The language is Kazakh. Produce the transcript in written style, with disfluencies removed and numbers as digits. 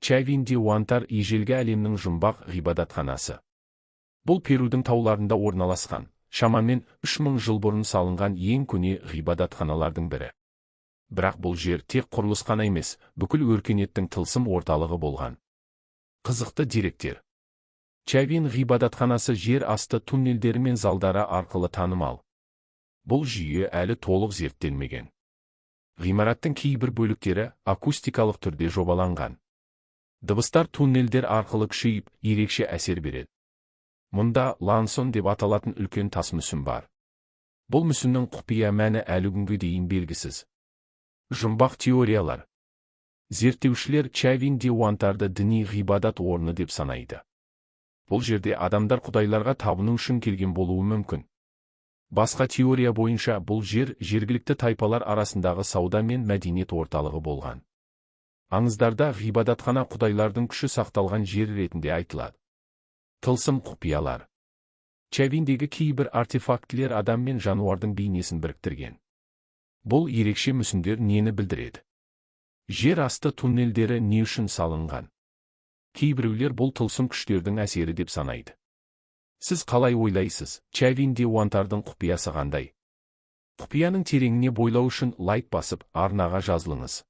Чавин де Уантар — ежелгі әлемнің жұмбақ ғибадатханасы. Бұл Перудің тауларында орналасқан, шамамен 3000 жыл бұрын салынған ең көне ғибадатханалардың бірі. Бірақ бұл жер тек құрылыс қана емес, бүкіл өркениеттің тылсым орталығы болған. Қызықты деректер. Чавин ғибадатханасы жер асты туннельдері мен залдары арқылы танымал. Бұл жүйе әлі толық зерттелмеген. Ғимараттың кейбір бөліктері акустикалық түрде жобаланған. Дыбыстар туннельдер арқылы күшейіп, ерекше әсер береді. Мұнда Лансон деп аталатын үлкен тас мүсін бар. Бұл мүсіннің құпия мәні әлі күнге дейін белгісіз. Жұмбақ теориялар. Зерттеушілер Чавин де Уантарды діни ғибадат орны деп санайды. Бұл жерде адамдар құдайларға табыну үшін келген болуы мүмкін. Басқа теория бойынша, бұл жер жергілікті тайпалар арасындағы сауда мен мәдениет орталығы болған. Аңыздарда ғибадатхана құдайлардың күші сақталған жер ретінде айтылады. Тылсым құпиялар. Чавиндегі кейбір артефактілер адам мен жануардың бейнесін біріктірген. Бұл ерекше мүсіндер нені білдіреді? Жер асты туннельдері не үшін салынған? Кейбіреулер бұл тылсым күштердің әсері деп санайды. Сіз қалай ойлайсыз, Чавин де Уантардың құпиясы қандай? Құпияның тереңіне бойлау үшін лайк басып, арнаға жазылыңыз.